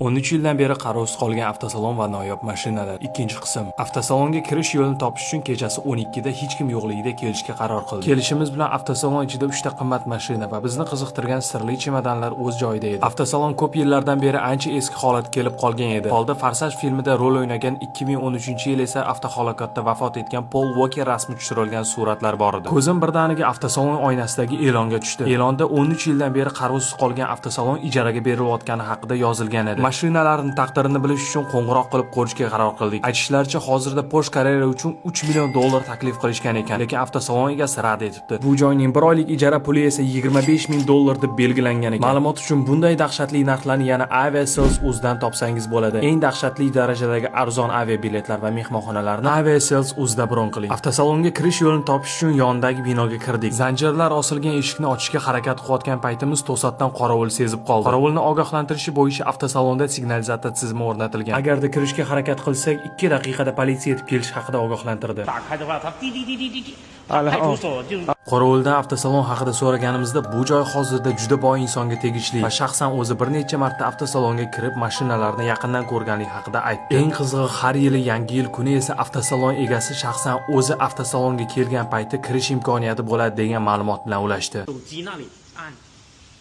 13 yildan beri qarovsiz qolgan avtosalon va noyob mashinalar. Ikkinchi qism. Avtosalonga kirish yo'lini topish uchun kechasi 12 da hech kim yo'qligida kelishga qaror qildik. Kelishimiz bilan avtosalon ichida 3 ta qimmat mashina va bizni qiziqtirgan sirli chemodanlar o'z joyida edi. Avtosalon ko'p yillardan beri ancha eski holatga kelib qolgan edi. Polda "Forsaj" filmida rol o'ynagan, 2013-yil esa avtohalokatda vafot etgan Pol Walker rasmi tushirilgan suratlar bor edi. Ko'zim birdaniga avtosalon oynasidagi e'longa tushdi. E'londa 13 yildan beri qarovsiz qolgan avtosalon ijaraga berilayotgani haqida yozilgan edi. Mashinalarning taqdirini bilish uchun qo'ng'iroq qilib ko'rishga qaror qildik. Aytishlaricha, hozirda Porsche Carrera uchun 3 million dollar taklif qilishgan ekan, lekin avtosalon egasi rad etibdi. Bu joyning bir oylik ijara puli esa 25 ming dollar deb belgilangan ekan. Ma'lumot uchun, bunday dahshatli narxlarni yana Aviasales uzdan topsangiz bo'ladi. Eng dahshatli darajadagi arzon aviabiletlar va mehmonxonalarni Aviasales uzda bron qiling. Avtosalonga kirish yo'lini topish uchun yonidagi binoga kirdik. Zanjirlar osilgan eshikni ochishga harakat qilayotgan paytimiz to'satdan qorovul sezib qoldi. Qorovulni ogohlantirishi bo'yicha avtosalonda signalizatsiya tizimi o'rnatilgan. Agarda kirishga harakat qilsak, 2 daqiqada politsiya yetib kelishi haqida ogohlantirdi. 打开的话，它滴滴滴滴滴滴，它派出所就 Qorovuldan avtosalon haqida so'raganimizda, bu joy hozirda juda boy insonga tegishli va shaxsan o'zi bir necha marta avtosalonga kirib, mashinalarni yaqindan ko'rganligi haqida aytdi. Eng qizig'i, har yili Yangi yil kuni esa avtosalon egasi shaxsan o'zi avtosalonga kelgan payti kirish imkoniyati bo'ladi degan ma'lumot bilan ulashdi. 手机那里按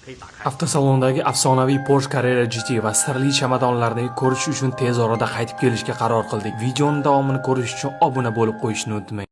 可以打开。 Avtosalondagi afsonaviy Porsche Carrera GT va sirli chamadonlarni ko'rish uchun tez orada qaytib kelishga qaror qildik. Videoning davomini ko'rish uchun obuna bo'lib qo'yishni unutmang.